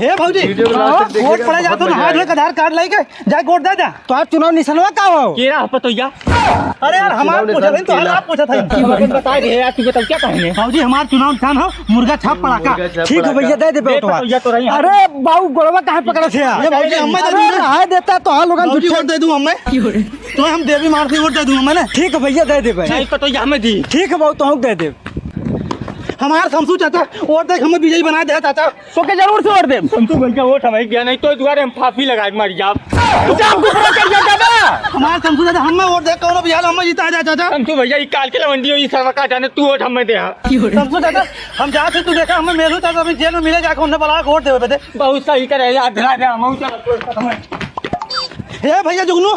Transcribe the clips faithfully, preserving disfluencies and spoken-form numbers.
हे भौजी, video में last तक वोट देखिएगा, पड़े जात हो, बहुत मजा नहा धोए आएगा। के आधार कार्ड लेके जाए, वोट दे जा। तोहार चुनाव निशनवा का हो? केरा हो पतोहिया। अरे यार, हमार चुनाव पूछत हई, निशान तोहार केरा। आप पूछत हई। तू अपन बता दे यार, तू बताओ क्या कहने? भौजी, हमार चुनाव निशान हो मुर्गा छाप पड़ाका। मुर्गा छाप ठीक है पड़ाका। भैया, दे दे दे वोटवा। पतोहिया तो रही है। अरे बाऊ, गोड़वा काहे पकड़त है यार? ये भौजी, हमें दे अरे, दूँ। रहा देता तो हाँ लोगन भौजी, झूठे वोट दे दूँ हमें। तो हम देवी मार से वोट दे दूँ हमें ना। ठीक है भैया, दे दे भाई। नहीं पतोहिया हमें दी। ठीक है बाऊ, तो हम दे दे। हमार शमसू चाचा, वोट देख हमें विजयी बना दे चाचा। तोके जरूर से वोट देब। संतू भैया वोट हमें दिया, नहीं तो दुआरे हम फांसी लगाए मर जाब। तू जाब कुकुरा कर जा दादा। हमार संतू दादा, हमें वोट दे, कौनो भी हाल हमें जीता जा चाचा। संतू भैया, ई काल के लवंडी हो, ई सरवा का जाने, तू वोट हमें दे। संतू दादा, हम जात ही, तू देखा, हमें मेलू चाचा अभी जेल में मिले, जाके उन्हें बुला के वोट देवे बदे। बहुत सही करे यार, धरा दे, हम चल। हे भैया जुगनू,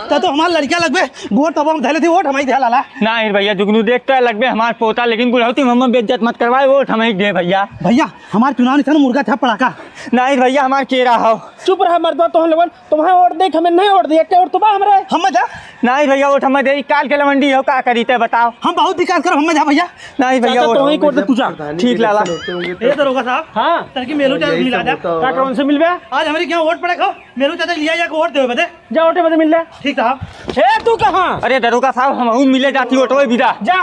ता तो हमार लड़का लगबे, वोट तब हम धैले थी, वोट हमें दे लाला। नहीं भैया जुगनू, देखते लगबे हमार पोता, लेकिन बुढ़ौती में हमें बेइज्जत मत करवाए, वोट हमें दे भैया। भैया, हमार चुनाव निशान मुर्गा छाप पड़ाका। नहीं भैया, हमार केरा हो। चुप रहा मर्दवा, तोहन लोगन, तुम्हें वोट दे, हमें नहीं वोट दे, एक वोट तो बा हमरे। हमें जा। नहीं भैया, वोट हमें दे, काल के लवंडी हो, का करी ते बताओ। हम बहुत विकास करब, हमें जा भैया। नहीं भैया, चाचा, वोट तोहन ही वोट दे, तू जा। ठीक लाला। ए दरोगा साहब। हाँ। तनकी मेलू चाचा मिला जा। का कौन से मिलबे? आज हमरे क्या वोट पड़े खाओ, मेलू चाचा लिया या वोट देवे बदे। जा वोटे बदे मिल ले। ठीक साहब। ए, तू कहाँ? अरे दरोगा साहब, हमहू मिले जाती वोटवे बिदा। जा।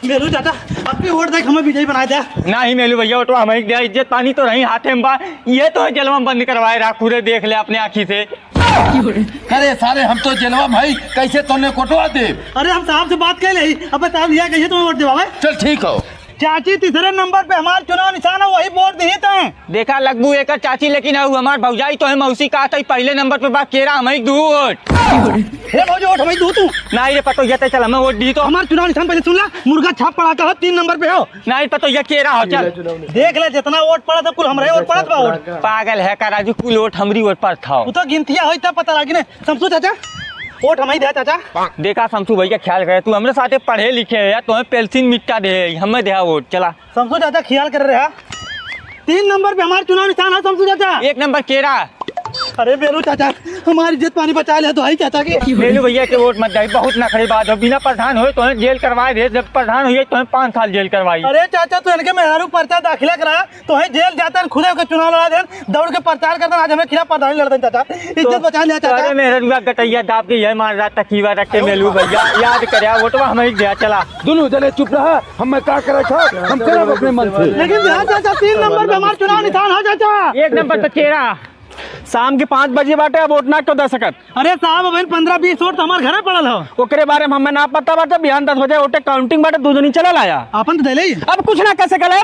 मेलू चाचा, अब भी वोट देख हमें विजयी बनाए दे। नहीं मेलू भैया, वोटवा हमें दे, इज्जत पानी तो रही हाथे में बा। ये तो है जेलवा में बंद करवाए रहा, पूरे देख ले अपने आँखी से। अरे सारे, हम तो जेलवा में हई, कैसे तोने कोटवा दे? अरे हम साहब से बात कर ले, अब साहब लिया कैसे तुम्हें वोट देवा भाई? चल ठीक हो। चाची, तीसरे नंबर पे हमार चुनाव निशान है, वही वोट दिए तय। देखा लगबू एकर चाची, लेकिन हऊ हमार भौजाई तो है मौसी का तई पहले नंबर पे बा, केरा हमें दू वोट। हे भौजी, वोट हमें दू तू। नहीं रे पतोहिया, ते चल हमें वोट दी तो। हमार चुनाव निशान पहले सुन ला, मुर्गा छाप पड़ाका हो, तीन नंबर पे हो। नहीं पतोहिया, केरा हो, चल। देख ले, जितना वोट पड़ा था, कुल हमरा ही वोट पड़त बा वोट। पागल है का राजू, कुल वोट हमरी वोट पर था। वो तो गिनतिया होई तब पता लागी ने। समसू चाचा, वोट हमें दे चाचा। देखा समसू भैया, ख्याल करे, तू हमरे साथे पढ़े लिखे है यार, तुम्हें पेंसिल मिट्टा दे, हमें दे वोट, चला। समसू चाचा ख्याल कर रहे हैं। तीन नंबर पे हमार चुनाव निशान है समसू चाचा। एक नंबर केरा। अरे मेलू चाचा, हमारी इज्जत पानी बचा ले तो आई चाचा की। मेलू भैया के वोट मत जाई, बहुत नखरेबाज हो। बिना प्रधान होए तो जेल करवाए दे, जब प्रधान होइए तो पाँच साल जेल करवाई। अरे चाचा, तू इनके मेहरारू पर्चा दाखिला करा, तो है जेल जाता है, खुदे होकर चुनाव लड़ा दे, दौड़ के प्रचार करता, आज हमें खिलाफ प्रधानी लड़ते चाचा। इज्जत तो बचा लिया चाचा। अरे मेहरारू गटैया दाब के ये मार रहा तकीवा रख के मेलू भैया, याद करे वोटवा हमें दिया, चला। दोनों जने चुप रहा, हमें का करे था, हम करब अपने मन से। लेकिन बिहार चाचा तीन नंबर पे हमार चुनाव निशान हो चाचा। एक नंबर पे केरा। शाम के पाँच बजे बाटे, अब वोट ना क्यों दे सकत? अरे साहब, अब इन पन्द्रह बीस वोट तो हमार घरे पड़ल हो। ओकरे बारे में हमें ना पता बाटे, बिहान दस बजे वोटे counting बाटे, दू जनी चलल आया। आपन तो देले ही। अब कुछ ना कर सकल है भाई।